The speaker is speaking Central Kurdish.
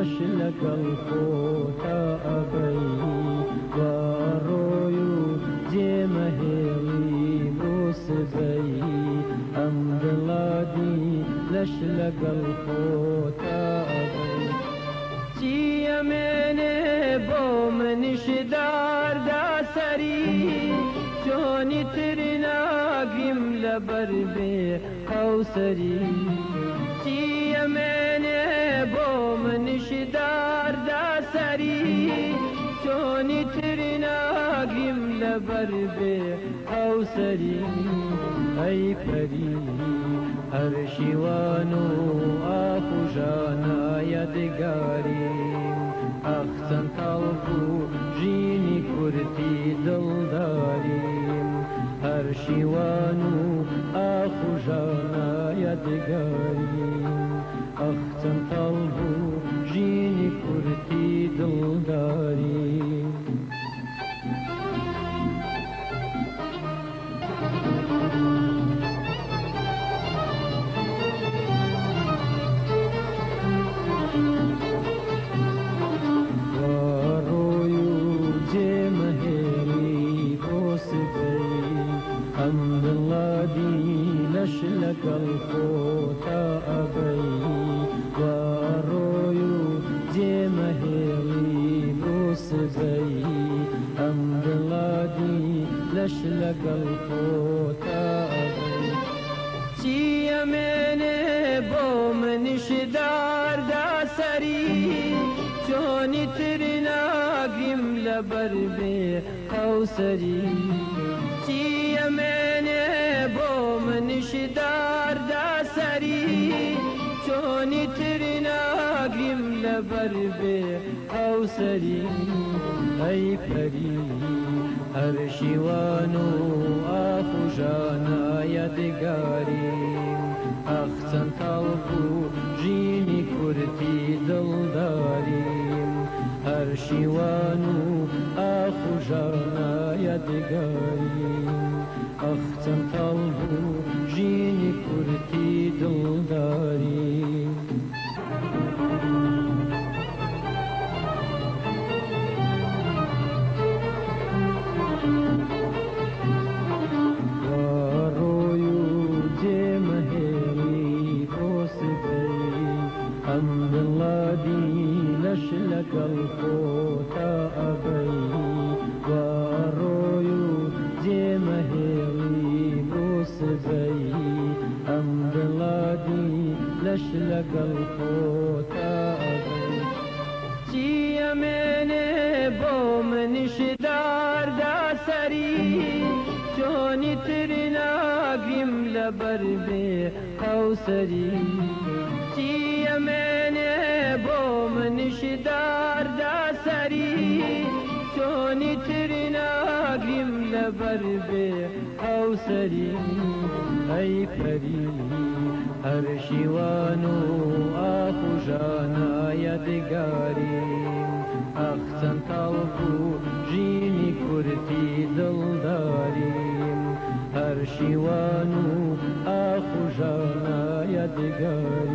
لەش لەگەڵ خۆتا ئەبەی، وا ڕۆی و جێمەهێڵی بۆ سبەی، ئەم دڵادی لەش لەگەڵ خۆتا ئەبەی. چی ئەمێنێ بۆ منیش داردا سەری، چۆنی تر ناگریم لەبەر بێ هاوسەری. چی ئەمێنێ بۆ منیش داردا سەری، چۆنی تر ناگریم لەبەر بێ هاوسەری. ئەی پەری هەر شیوان و ئاخ و ژانە یادگاریم، ئاخ چەند تاڵ بوو ژینی کورتی دڵداریم. هەر شیوان و ئاخ و ژانە یادگاریم، ئاخ چەند تاڵ بوو ژینی کورتی دڵداریم. وا ڕۆی و جێمەهێڵی بۆ سبەی، ئەم دڵادی لەش لەگەڵ خۆتا ئەبەی. وا ڕۆی و جێمەهێڵی بۆ سبەی، ئەم دڵادی لەش لەگەڵ خۆتا ئەبەی. چی ئەمێنێ بۆ منیش داردا سەری، چۆنی تر ناگریم لەبەر بێ هاوسەری. چی ئەمێنێ بۆ منیش داردا سەری، چۆنی تر ناگریم لەبەر بێ هاوسەری. ئەی پەری هەر شیوان و ئاخ و ژانە یادگاریم، ئاخ چەند تاڵ بوو ژینی کورتی دڵداریم. هەر شیوان و ئاخ و ژانە یادگاریم، ئاخ چەند تاڵ بوو ژینی کورتی دڵداریم. وا ڕۆی و جێمەهێڵی بۆ سبەی، ئەم دڵادی لەش لەگەڵ خۆتا ئەبەی. وا ڕۆی و جێمەهێڵی بۆ سبەی، ئەم دڵادی لەش لەگەڵ خۆتا ئەبەی. چی ئەمێنێ بۆ منیش داردا سەری، چۆنی تر ناگریم لەبەر بێ هاوسەری. چی ئەمێنێ بۆ منیش داردا سەری، چۆنی تر ناگریم لەبەر بێ هاوسەری. ئەی پەری هەر شیوان و ئاخ و ژانە یادگاریم، ئاخ چەند تاڵ بوو ژینی کورتی دڵداریم. هەر شیوان و ئاخ و ژانە یادگاریم.